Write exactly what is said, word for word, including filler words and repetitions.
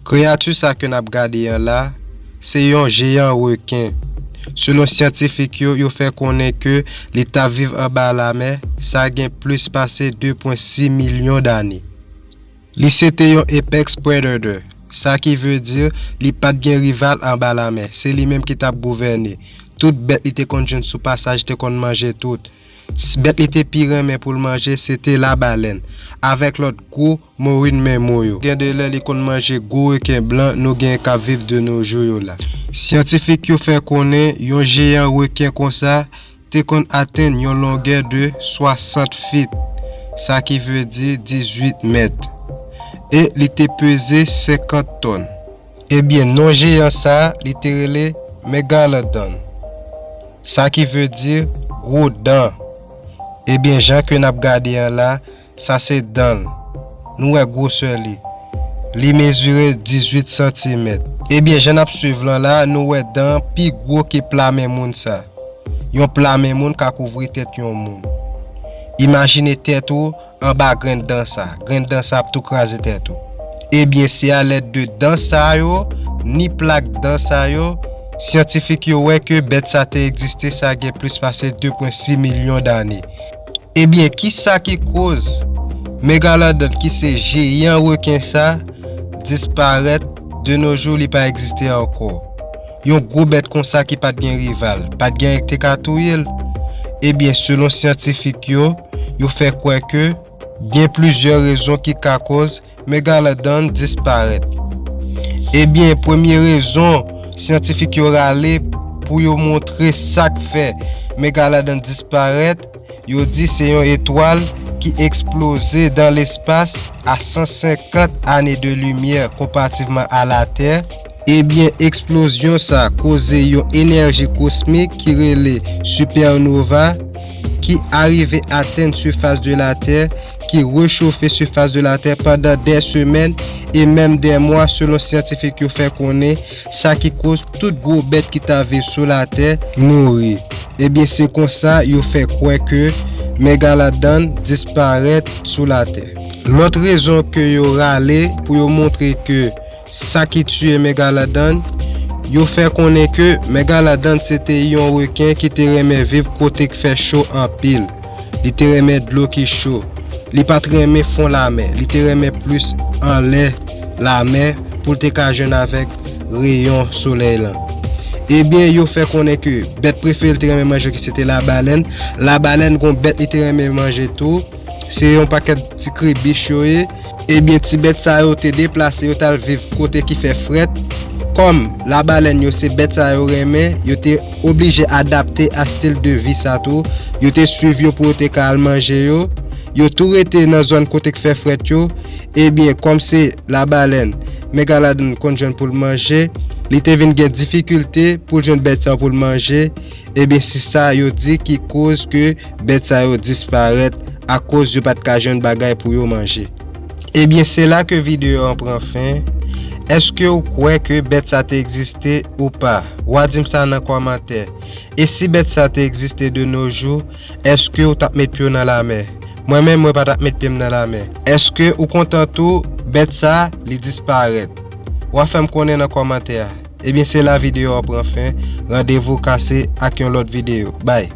Kreyati sa ke n ap gade an la, se yon jeyan reken. Selon syantifik yo, yo fè konnen ke li t ap viv anba lamè, sa gen plis pase de pwen sis milyon dane. Li se te yon apex predator, sa ki vle di li pa t gen rival anba lamè, se li menm ki t ap gouvène. Tout bèt li te konn jwenn sou pasaj te konn manje tout. S-, bèt li te pi renmen pou l manje se te labalèn, avèk lòt gwo morin menmo yo. Gen de lè li konn manje gwo reken blan nou gen k ap viv de nos jours yo la. Syantifik yo fè konnen yon jeyan reken konsa te konn atenn yon longè de swasant feet, sa ki vle di dizuit mèt, e li te peze senkant tòn. Ebyen, non jeyan sa a, li te rele Megalodon, sa ki vle di gwo dan. Ebyen, jan ke n ap gade an la, sa se dan l. Nou wè gwosè li. Li mezire dizuit santimèt. Ebyen, jan n ap swiv lan la, nou wè dan an pi gwo ke pla men moun sa. Yon pla men moun ka kouvri tèt yon moun. Imajine tèt ou anba grenn dan sa. Grenn dan sa ap tou kraze tèt ou. Ebyen, se alèd de dan sa yo, ni plak dan sa yo, syantifik yo wè ke bèt sa te egziste sa gen plis pase de pwen sis milyon dane. Ebyen, kisa ki koz Megalodon, ki se jeyan reken sa, disparèt? De nos jours, li pa egziste ankò. Yon gwo bèt konsa ki pa t gen rival, pa t gen anyen ki te ka touye l. Ebyen, selon syantifik yo, yo fè kwè ke gen plizyè rezon ki ka koz Megalodon disparèt. Ebyen, premye rezon syantifik yo rale pou yo montre sa k fè Megalodon disparèt, yo di se yon etwal ki eksploze dan lespas a san senkant ane de limyè konparativman a Latè. Ebyen, eksplozyon sa koze yon enèji kosmik ki rele sipènova ki arive atenn sifas de Latè, ki rechofe sifas de Latè pandan dè semèn e menm dè mwa, selon syantifik yo fè konnen, sa ki koz tout gwo bèt ki ta viv sou Latè mouri. Ebyen, se konsa yo fè kwè ke Megalodon disparèt sou Latè. Lòt rezon ke yo rale pou yo montre ke sa ki tiye Megalodon, yo fè konnen ke Megalodon se te yon reken ki te renmen viv kote k fè cho anpil. Li te renmen dlo ki cho. Li pa t renmen fon lamè. Li te renmen plis anlè lamè pou l te ka jwenn avèk reyon solèy lan. Ebyen, yo fè konnen ke bèt prefere l te renmen manje ki se te labalèn. Labalèn gon bèt li te renmen manje tou. Se yon pakèt ti kribich yo ye. Ebyen, ti bèt sa yo te deplase, yo t al viv kote ki fè frèt. Kòm labalèn yo se bèt sa yo renmen, yo te oblije adapte a stil de vi sa tou. Yo te swiv yo pou yo te ka al manje yo. Yo tou rete nan zòn kote k fè frèt yo. Ebyen, kòm se labalèn Megalodon konn jwenn pou l manje, li te vin gen difikilte pou l jwenn bèt sa yo pou l manje. Ebyen, se sa yo di ki koz ke bèt sa yo disparèt, akoz yo pa t ka jwenn bagay pou yo manje. Ebyen, se la ke videyo an pran fen. Èske w kwè ke bèt sa te egziste ou pa? W a di m sa nan kòmantè. E si bèt sa te egziste de nos jours, èske w t ap met pye w nan lamè? Mwen menm, mwen pa t ap met pye m nan lamè. Èske ou kontan tou bèt sa li disparèt? W a fè m konnen nan kòmantè a. Ebyen, se la videyo a pran fen. Randevou kase ak yon lòt videyo. Bye.